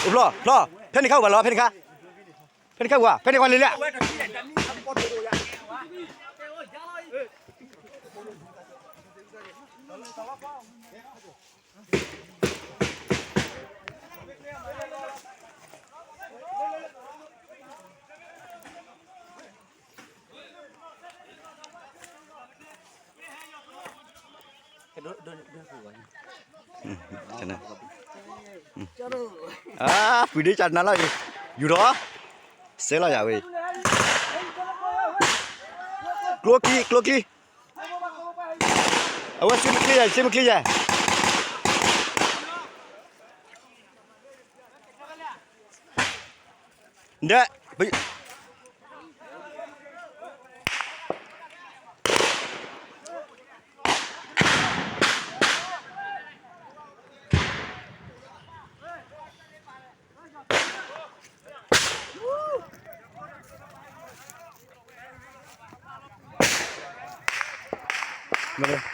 အိၣ်ဖျီ ဖျီ ဖဲန့ၣ်ခါအိၣ်ဘၣ်လီၤ ဖဲန့ၣ်ခါ ဖဲန့ၣ်ခါဝဲ ဖဲန့ၣ်ခါလံလံ အါ ပှၤဒ့ကနၤလီၤအံၤ ယူၤထီၣ် စဲလီၤယၤဝဲ ကျိခံ ကျိခံ အဝဲစ့မချ့ယၤ စ့မချ့ယၤ ဒီး မ့ၢ်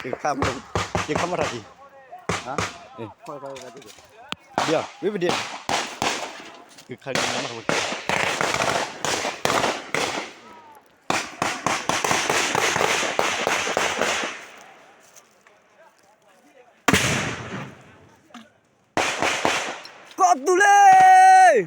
ယကခါ ယကခါမီၢ်ထီၣ်ကံၤ ဒ် ဝံၤပဒံး ယကခါမီၢ်ထီၣ်ကံၤ ကီၢ်သူလ့ၤ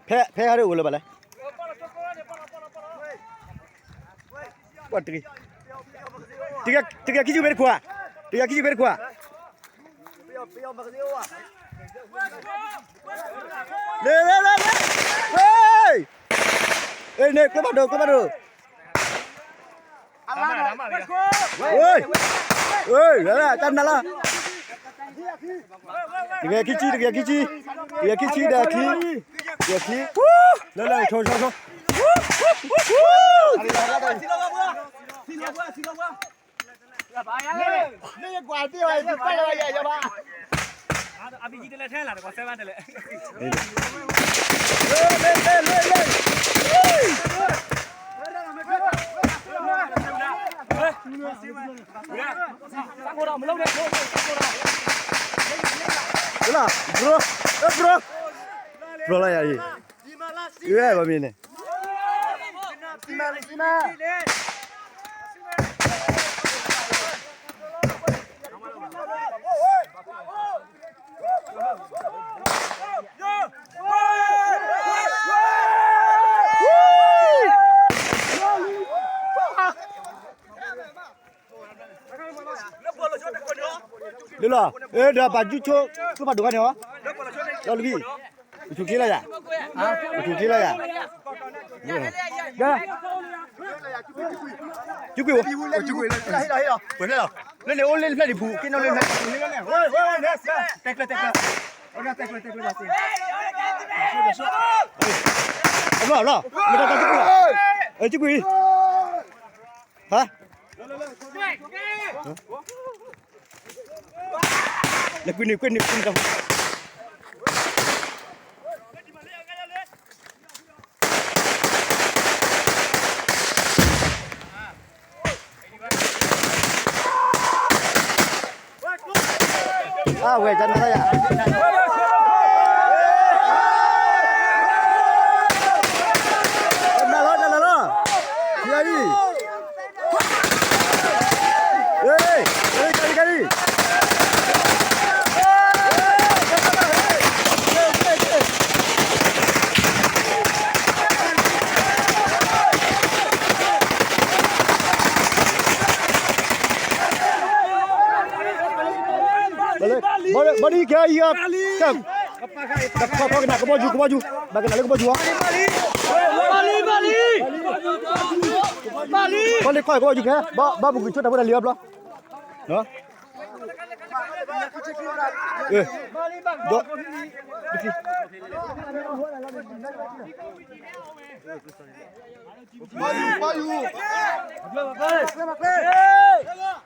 ဖဲ ဖဲဟးဒၣ်အိၣ်လၢၤဘၣ်လဲၣ် တကယၤခံဆံဖဲတခွါ တကယၤခံဆံဖဲတခွါ လ့လ့လ့လ့ ဟ့ န့ၣ် ကျိဘၣ်ဒိ ကျိဘၣ်ဒိ တနၤလီၤ တကယၤခံဆံ တကယၤခံဆံ တကယၤခံဆံ ဒီးခံ တကယၤခံ လၢလၢ ဆိဆိဆိ ဘြိ ဘြိ ဘြိ ဘြိလၢယၤအံၤ အံၤဝဲဘၣ်မ့ၢ်န့ၣ် လၢလီၤ အဲ ဒီးပာ်ကၠူဆိ ကျိဖးဒိၣ်ခါန့ၣ်အီၤ ဒီးလၢခံ ပထူၣ်ချ့လီၤယၤ ပထူၣ်ချ့လီၤယၤ ကၠူကွံာ်အိၣ် လၢန့ၣ်အိၣ်လၢဖျၢၣ်ဒံးပူၤ က့ၤနီၣ်လၢဖျၢၣ်ဒံးပူၤ တဲကျၢၤ တဲကျၢၤ တဲကျၢၤ တဲကျၢၤ မ့ၢ်တၢ်ကၠူကွံာ် ဟါ နကွံာ်န့ၣ် ကွံာ်န့ၣ် ကွံာ်န့ၣ် အဝဲ တၢ်နၤလီၤယၤ တၢ်နၤလီၤ တၢ်နၤလီၤ ယၤအံၤ ဟ့ၣ် ဟ့ၣ် ကဲလံ ကဲလံ ဘၣ်လံ ဘၣ်လံ ကဲအံၤ ကဲ ကခီကနၣ်ကဘီယူၤ ကဘီယူၤ ဘၣ်ကနၣ်လၢကဘီယူၤဧါ ဘၣ်လံ ခီကဘီယူၤခဲ ဘၣ်ပကဆိတၢ်ဖိတၢ်လံၤအဘျီ နီၤ ဒီး မၤယူၤ မၤယူၤ